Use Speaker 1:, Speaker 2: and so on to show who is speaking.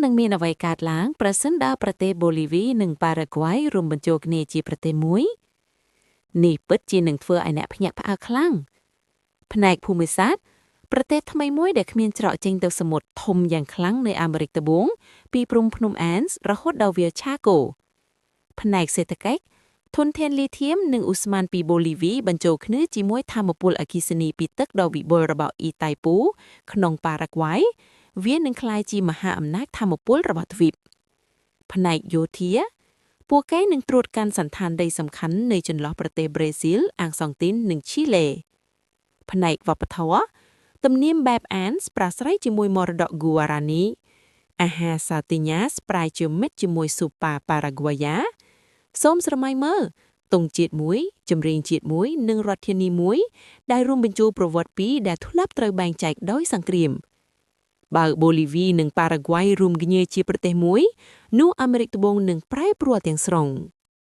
Speaker 1: នឹងមានអ្វីកើតឡើងប្រសិនបើប្រទេសបូលីវីនិងប៉ារ៉ាហ្គាយរួមបញ្ចូលគ្នាជាប្រទេសមួយនេះពិតជានឹងធ្វើឲ្យអ្នកភ្ញាក់ផ្អើលខ្លាំងផ្នែកភូមិសាស្ត្រប្រទេសថ្មីមួយដែលគ្មានច្រកចេញទៅសមុទ្រធំយ៉ាងខ្លាំងនៅអាមេរិកត្បូងពីព្រំភ្នំអានសរហូតដល់វាលឆាកូផ្នែកសេដ្ឋកិច្ចធនធានលីធីមនិងឧស្ម័នពីបូលីវីបញ្ចូលគ្នាជាមួយថាមពលអគ្គិសនីពីទឹកដ៏វិបុលរបស់អ៊ីតៃពូក្នុងប៉ារ៉ាហ្គាយវានឹងក្លាយជាមហាអំណាចថាមពលរបស់ទ្វីបផ្នែកយោធាពួកគេនឹងត្រួតកាន់សន្តានដីសំខាន់នៃចន្លោះប្រទេសប្រេស៊ីល អាងសង់ទីន និងឈីឡេផ្នែកវប្បធម៌ទំនៀមបែបអានសប្រាស្រ័យជាមួយមរតកហ្គូអារ៉ានីអាហារសាទីញ៉ាស្ប្រាយជាមិត្តជាមួយស៊ូប៉ាប៉ារ៉ាហ្គាយ៉ាសូមស្រមៃមើលទង់ជាតិមួយចម្រៀងជាតិមួយនិងរដ្ឋធានីមួយដែលរួមបញ្ចូលប្រវត្តិពីរដែលធ្លាប់ត្រូវបែងចែកដោយសង្គ្រាមបើបូលីវីនិងប៉ារ៉ាហ្គាយរួមគ្នាជាប្រទេសមួយនោះអាមេរិកត្បូងនឹងប្រែប្រួលទាំងស្រុង។